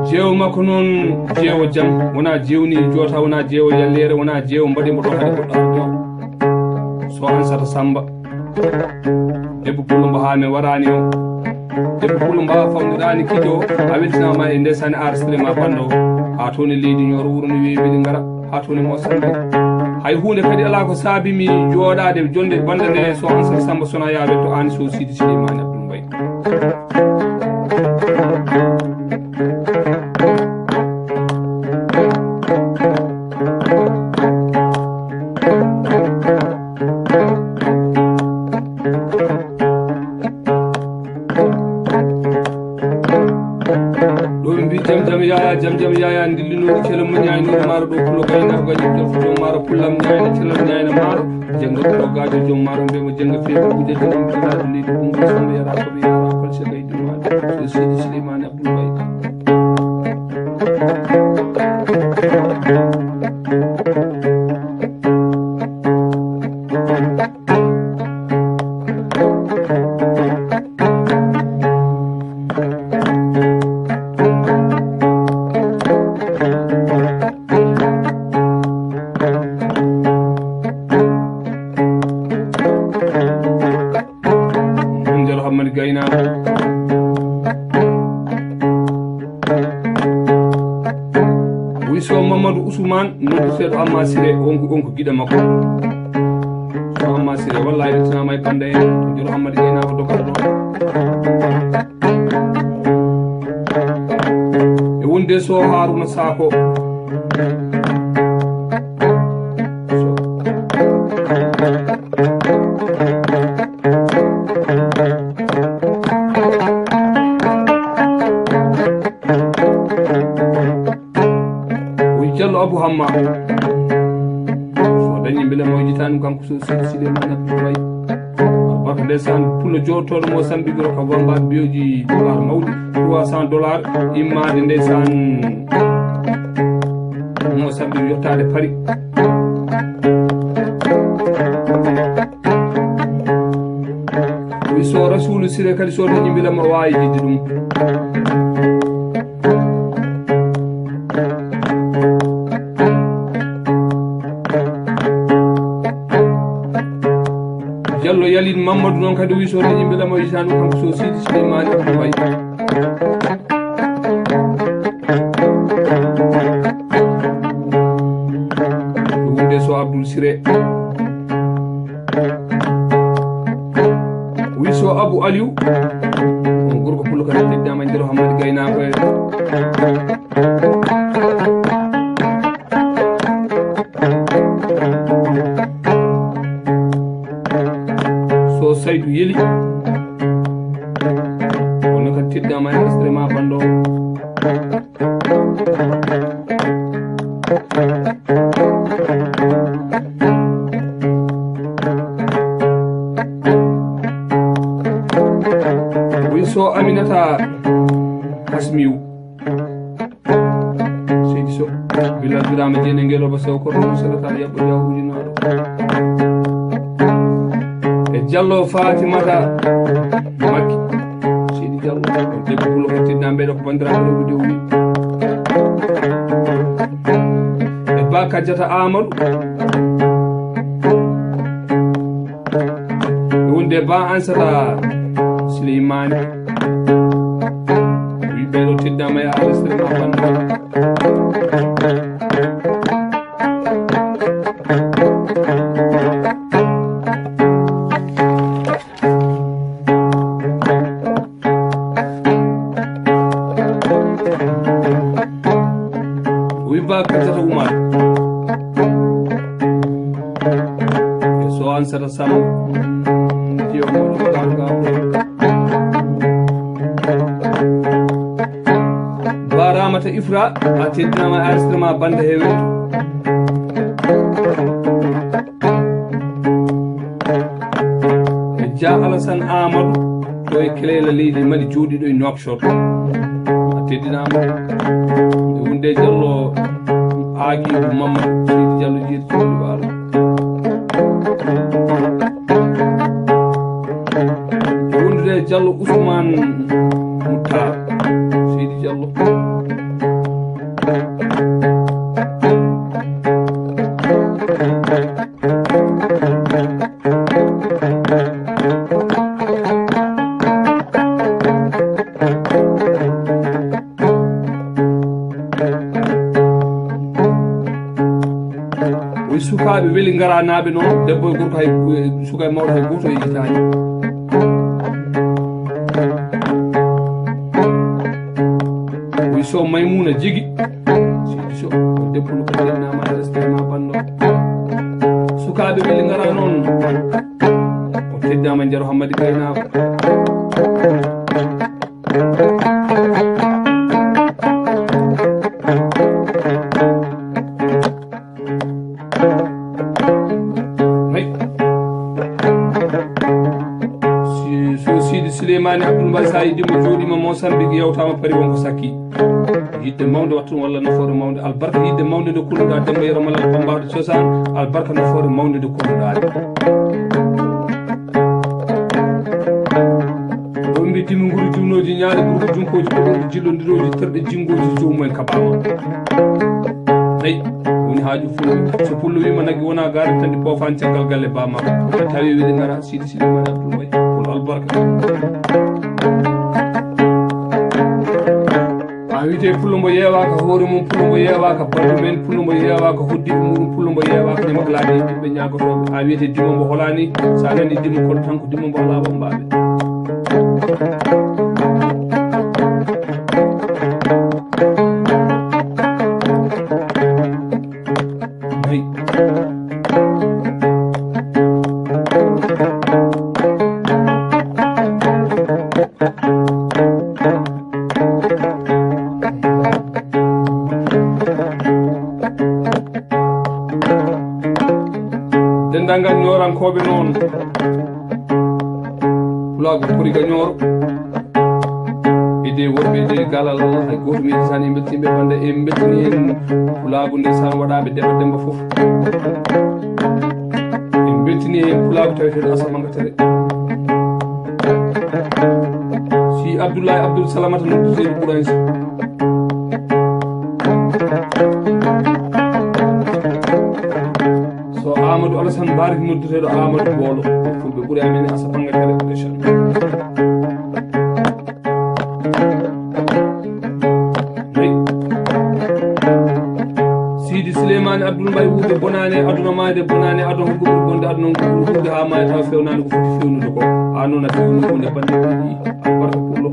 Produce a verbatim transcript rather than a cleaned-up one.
Jeewo makko noon, jeewo jam, wonaa jeewo ni joota, wonaa jeewo yalleere, wonaa jeewo mbaɗi mbo ɗo hade goɗɗo hade ɗo. So Ansata Samba, debbo pullo mbo haa mi waraani o. Debbo pullo mbo haa fawndiraani kijo, a weltinaama e ndeysaan enregistrement banndo. Haa toon e leydi Ñooro wuro no weewi mbiɗi ngara, haa toon e Mosambik. Hay huunde kadi alaa ko saabi mi jooɗaade jonde bannde nde so Ansata Samba sona yaa welto aan so Sidi Silimani Abdoul Mbaye. Ɗo ɓe mbi jam jam yaya, jam jam yaya, ndillinooɗo celal mo ñaaynooɗo maaro ɗo pulo gaynako gaño jofto joom maaro pullam ñaayna celal ñaayna maaro. Jenngo ɗo gaajo joom maaro mbe mo jenngo feewi gudel ɗum ɗiɗaɗo leydi Bungo Samba yara ko ɓe yara kolse gaydi maaro. So Sidi Silimani Abdoul Mbaye. Nder Hammadi Gaynaaɓe. Wi so Mamadou Ousmane, noddu seeɗo Amma Siré, on ko, on ko giɗo makko. So Amma Siré, wallahi, ɗum tinaama e bannda en, to Joro Hammadi Gaynaaɓe dogal ɗo. E wonde so Haruna Sako. Wi Jallo Abou Hamma. So dañi mbele mo jitaani kanko so Sidi Silimani Abdoul Mbaye. Baka ndeysaan pullo jooɗotooɗo mo Sambigoro ka wambaade biyoji dollar mawɗi trois cents dollars immaade ndeysaan mo Sambigoro yottaade Paris. Wi so Rasulu Sire kadi so dañi mbele mo waawi jidde ɗum. Jallo Yalin Mamadou noon kadi wi so dañi mbele mo yisaanu kanko so Sidi Silimani Abdoul Mbaye. Wonde so Abdoul Sire. Wi so Abou Aliou. On gorko pullo kadi teddama e nder Hammadi Gaynako e. So Saydou Yeli. On kadi teddama e enregistrement banndo. Wi so Aminata Hasmiou. Seydi Sow. Bilal Birama Jeene Ngeloba Sow kono mo salata yaɓɓo jaw ujunaaɗo. E Jallo Fatimata Makki. Seydi Jallo, on debbo pullo ko tinna mbeɗa ko banndiraaɓe rewɓe dewni. E Ba Kadiata Amadou. E wonde Ba Ansata Sileymani. Wi ɓeɗo teddama e arrestre ma banndiraaɓe. Wi Ba Kadiata Oumar. E so Ansata Sall. Jiyo mo ɗo ɗo ɗo. Ba Ramata Ifra, a teddinama enregistrement bannda he weeto. E Dia Alassane Amadou, ɗo e Kelela leydi Mali jooɗiɗo e Nouakchott. A teddinama. E wonde Jallo Aguibou Mamadou, Seydi Jallo Jeeri Tolni Waalo. E wondude Jallo Ousmane. Muttar Seydi Diallo. Wi sukaaɓe weli ngaranaaɓe noon, debbo e gorko, hay suka e mawɗo hay gooto yejjitaani. Wi so Maymuna Jigi, Sidi So, debbo no ko dennaama, respect ma banndo. Sukaaɓe weli ngara noon, o teddaama Jaro Hammadi Gaynaako. Hay. Si-, so Sidi Souleymani Abdoul Mbaye, sa yiɗima jooɗima Mozambique, yewtama Paris, wonko sakki. Yiɗde mawnde wattu walla nafoore mawnde. Albarka yiɗde mawnde nde kulluɗa, Demba Yero Malal Pambaɗo cosaan. Albarka nafoore mawnde nde kulluɗa. Ɗo mbi dimi nguri diwnooji ñaali ɓurɗi junkooji koɗorɗi jillondirooji terɗe jinngooji joomum en kaɓaama. Eyi, woni haaju fulɓe. So pullo wiima nagge wona gaari tandi poofaani caggal galle baama. Tawi weli ngara Sidi Sidi Mari Abdoul Mbaye. Pul albarka. A wiyete pullo mbo yeewaaka hoore mum, pullo mbo yeewaaka banndum en, pullo mbo yeewaaka hoddiiɓe muɗum, pullo mbo yeewaaka ñamaklaaɗe ɓiɓɓe ñaagotooɓe. A wiyete dimo mbo holaani, so a nani dimo kono tan ko dimo mbo alaa wammbaaɓe. Hey. Denndaangal Ñoorankooɓe noon, Pulaagu Koriga Ñooro, e de worɓe de Galal, hay gooto mi yejjitaani, en mbeltiniiɓe bannde, en mbeltini en Pulaagu ndeysaan waɗaaɓe Demba Demba fof. En mbeltini en Pulaagu taweteeɗo Asamanga Tere. Si Abdoulaye Abdoul Salamata nodduteeɗo Ɓuraynsi. So Amadou Alassane Barry nodduteeɗo Amadou Boolo. Fulɓe ɓuri amen e Asamanga Tere. Hey. Sidi Souleymane Abdoul Mbaye wuude bonaani e aduna, maayde bonaani e aduna, ko ɓuri bonde aduna, ko ɓuri ɓurde haa maaya tawa fewnaani ko foti fewnude ko. Haa noon a fewni ko nde bannde ɗiɗi, albarka pullo.